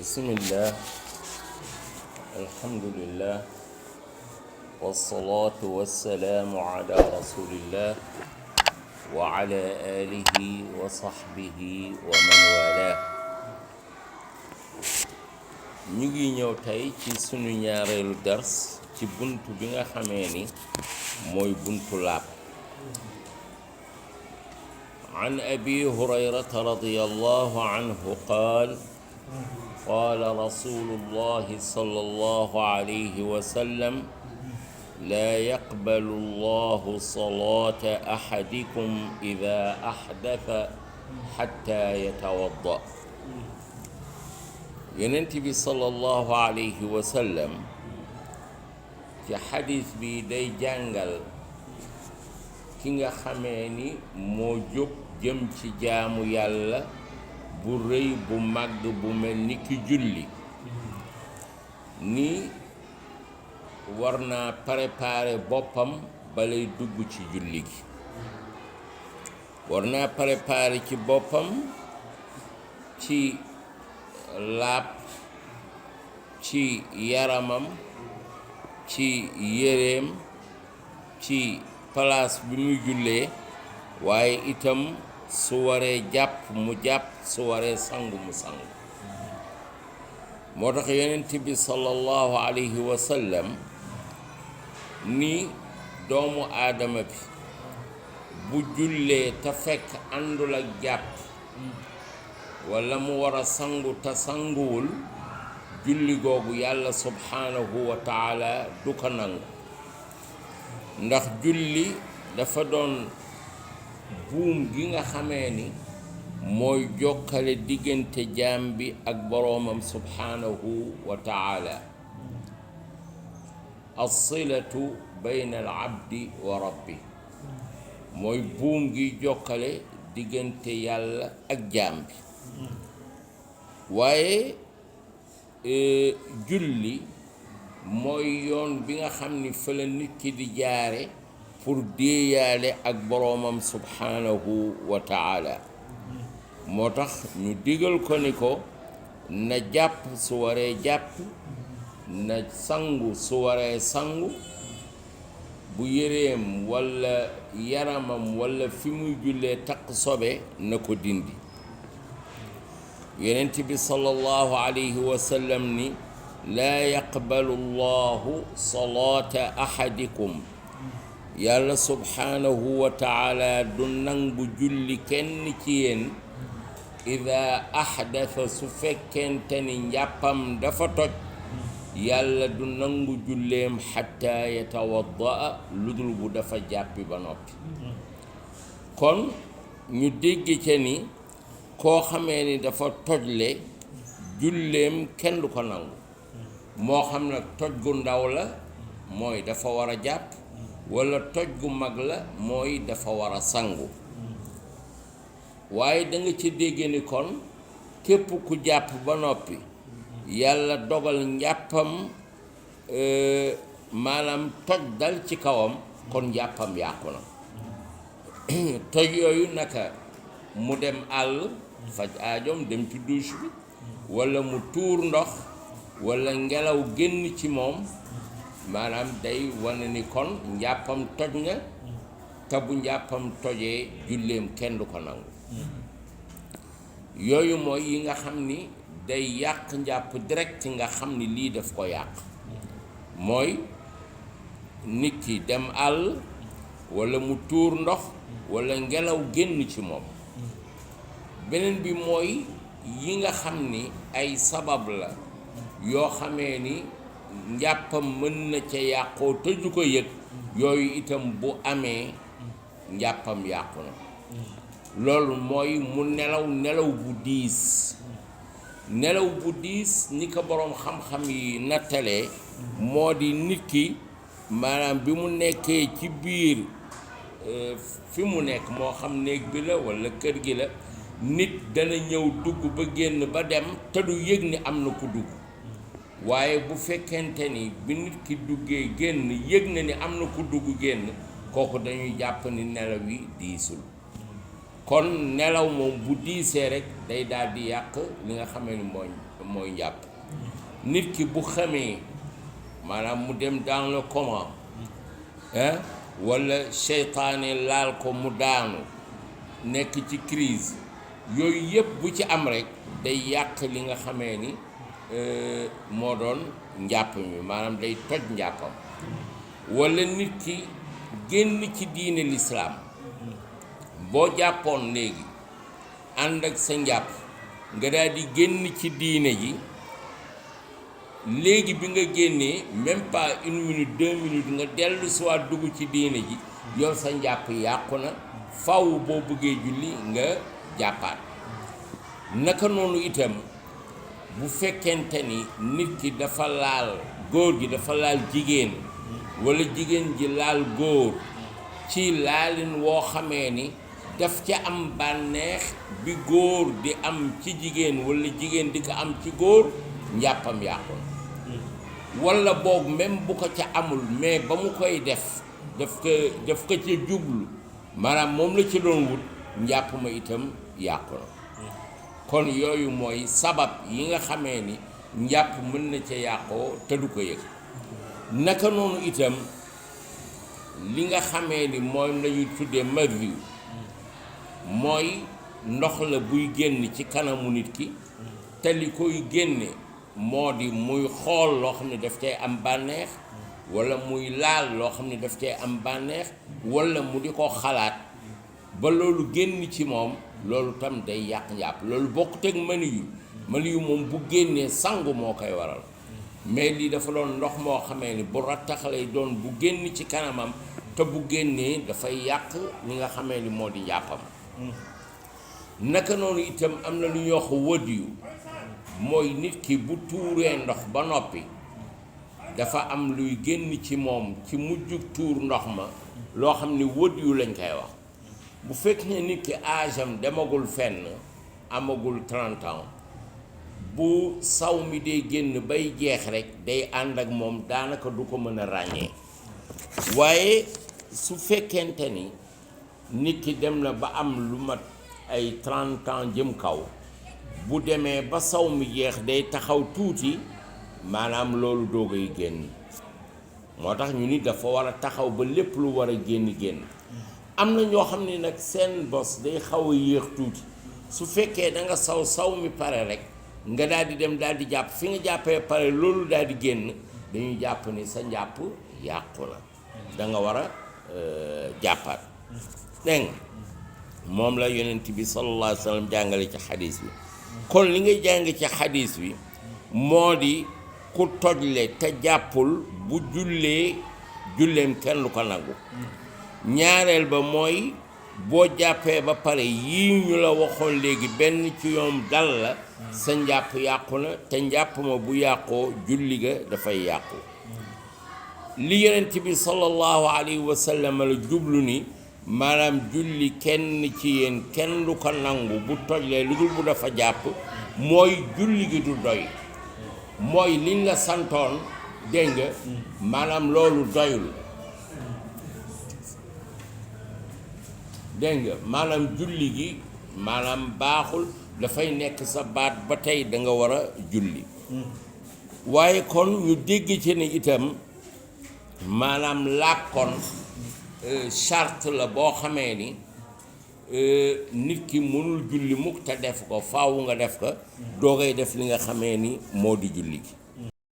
Bismillah, alhamdulillah, wassalatu wassalamu ala rasulillah wa ala alihi wa sahbihi wa man wala. ñu ngi ñëw tey ci sunu ñaareelu dars ci buntu bi nga xamee ni mooy buntu laab. an abi hurayrata radiyallahu anhu qaal قال رسول الله صلى الله عليه وسلم لا يقبل الله صلاة أحدكم إذا أحدث حتى يتوضأ. Yonent bi sallallahu alayhi wa sallam ci xadis bi day jàngal ki nga xamee ni moo jóg jëm ci jaamu yàlla bu rëy bu màgg bu mel ni ki julli ni war naa préparer boppam balay dugg ci julli gi, war naa préparer ci boppam ci laab, ci yaramam, ci yéreem, ci palaas bi muy jullee, waaye itam su waree jàpp mu jàpp, su waree sangu mu sangu. moo tax yonent bi sallallahu alayhi wa sallam ni doomu aadama bi bu jullee te fekk àndul ak jàpp walla mu war a sangu te sanguwul, julli googu yàlla subhaanahu wa taala du ko nangu. ndax julli dafa doon buum gi nga xamee ni mooy jokkale diggante jaam bi ak boroomam subhaanahu wa taala. as-silatu bayna al abdi wa rabbi mooy buum gi jokkale diggante yàlla ak jaam bi. waaye julli mooy yoon bi nga xam ni fa la nit ki di jaare pour déeyaale ak boroomam subhaanahu wa taala. moo tax ñu digal ko ni ko na jàpp su waree jàpp, na sangu su waree sangu, bu yéreem walla yaramam walla fi muy jullee taq sobe na ko dindi. yonent bi sallallahu alayhi wa sallam ni laa yaqbalu llahu salaata ahadikum, yàlla subhaanahu wa taala du nangu julli kenn ci yéen ida ahdasa su fekkente ni njàppam dafa toj, yàlla du nangu julleem xatta yatawaddaa lu dul bu dafa jàppi ba noppi. kon ñu dégg ca ni koo xamee ni dafa tojle julleem kenn du ko nangu, moo xam nag toj gu ndaw la mooy dafa war a jàpp, walla toj gu mag la mooy dafa war a sangu. waaye da nga ci dégg ni kon képp ku jàpp ba noppi yàlla dogal njàppam maanaam toj dal ci kawam, kon njàppam yàqu na. toj yooyu naka mu dem àll faj aajoom, dem ci douche bi, walla mu tuur ndox, walla ngelaw génn ci moom, maanaam day wane ni kon njàppam toj na, te bu njàppam tojee julleem kenn du ko nangu. yooyu mooy yi nga xam ni day yàq njàpp direct, nga xam ni lii daf ko yàq. mooy nit ki dem àll, walla mu tuur ndox, walla ngelaw génn ci moom. beneen bi mooy yi nga xam ni ay sabab la yoo xamee ni njàppam mën na ca yàqoo te du ko yëg, yooyu itam bu amee njàppam yàqu na. loolu mooy mu nelaw bu diis. nelaw bu diis ni ko boroom xam-xam yi nattalee moo di nit ki maanaam bi mu nekkee ci biir fi mu nekk, moo xam néeg bi la walla kër gi la, nit dana ñëw dugg ba génn ba dem te du yëg ni am na ku dugg. waaye bu fekkente ni bi nit ki duggee génn yëg na ni am na ku dugg génn, kooku dañuy jàpp ni nelaw yi diisul. kon nelaw moom bu diisee rek day daal di yàq li nga xamee ni mooy njàpp. nit ki bu xamee maanaam mu dem dans le coma walla seytaane laal ko mu daanu nekk ci crise yooyu yëpp bu ci am rek day yàq li nga xamee ni moo doon njàpp mi maanaam day toj njàppam. walla nit ki génn ci diine lislaam boo jàppoon léegi ànd ak sa njàpp nga daal di génn ci diine ji léegi bi nga génnee même pas 1 minute 2 minutes nga dellu si waat dugg ci diine ji yow sa njàpp yàqu na faw boo bëggee julli nga jàppaat. naka noonu itam bu fekkente ni nit ki dafa laal góor gi dafa laal jigéen walla jigéen ji laal góor ci laalin woo xamee ni daf ca am bànneex bi góor di am ci jigéen walla jigéen di ko am ci góor njàppam yàqu na. walla boog même bu ko ca amul mais ba mu koy def daf ko ca jublu maanaam moom la ci doon wut njàpp ma itam yàqu na. kon yooyu mooy sabab yi nga xamee ni njàpp mën na ca yàqoo te du ko yëg. naka noonu itam li nga xamee ni moom la ñuy tuddee madhi mooy ndox la buy génn ci kanamu nit ki te li koy génne moo di muy xool loo xam ne daf cay am bànneex walla muy laal loo xam ne daf cay am bànneex walla mu di ko xalaat ba loolu génn ci moom loolu tam day yàq njàpp. loolu bokkut ak mani yu moom bu génnee sangu moo koy waral mais lii dafa doon ndox moo xamee ni bu rattax lay doon bu génn ci kanamam te bu génnee dafay yàq li nga xamee ni moo di njàppam. naka noonu itam am na lu ñuy wax wëdd yu mooy nit ki bu tuuree ndox ba noppi dafa am luy génn ci moom ci mujjug tuur ndox ma loo xam ni wëdd yu lañ koy wax. bu fekkee nit ki âge am demagul fenn amagul 30 ans bu saw mi dee génn bay jeex rek day ànd ak moom daanaka du ko mën a ràññee. waaye su fekkente ni nit ki dem na ba am lu mat ay 30 ans jëm kaw bu demee ba saw mi jeex day taxaw tuuti maanaam loolu doogay génn. moo tax ñu nit dafa war a taxaw ba lépp lu war a génn. am na ñoo xam ne nag seen bos day xaw a yéex tuuti su fekkee da nga saw mi pare rek nga daal di dem daal di jàpp fi nga jàppee pare loolu daal di génn dañuy jàpp ni sa njàpp yàqu na da nga war a jàppaat. dégg nga moom la yonent bi sallallahu alayhi wa sallam jàngale ci xadis bi. kon li nga jàng ci xadis bi moo di ku tojle te jàppul bu julleem kenn du ko nangu. ñaareel ba mooy boo jàppee ba pare yii ñu la waxoon léegi benn ci yoom dal la sa njàpp yàqu na te njàpp ma bu yàqoo julli ga dafay yàqu. li yonent bi sallallahu alayhi wa sallam la jublu ni maanaam julli kenn ci yéen kenn du ko nangu bu tojlee lu dul bu dafa jàpp mooy julli gi du doy mooy liñ la santoon dégg nga maanaam loolu doyul. dégg nga maanaam julli gi maanaam baaxul dafay nekk sa baat ba tey da nga war a julli. waaye kon ñu dégg ci ne itam maanaam làkkoon charte la boo xamee ni nit ki mënul julli mukk te def ko faaw nga def ko doogay def li nga xamee ni moo di julli gi.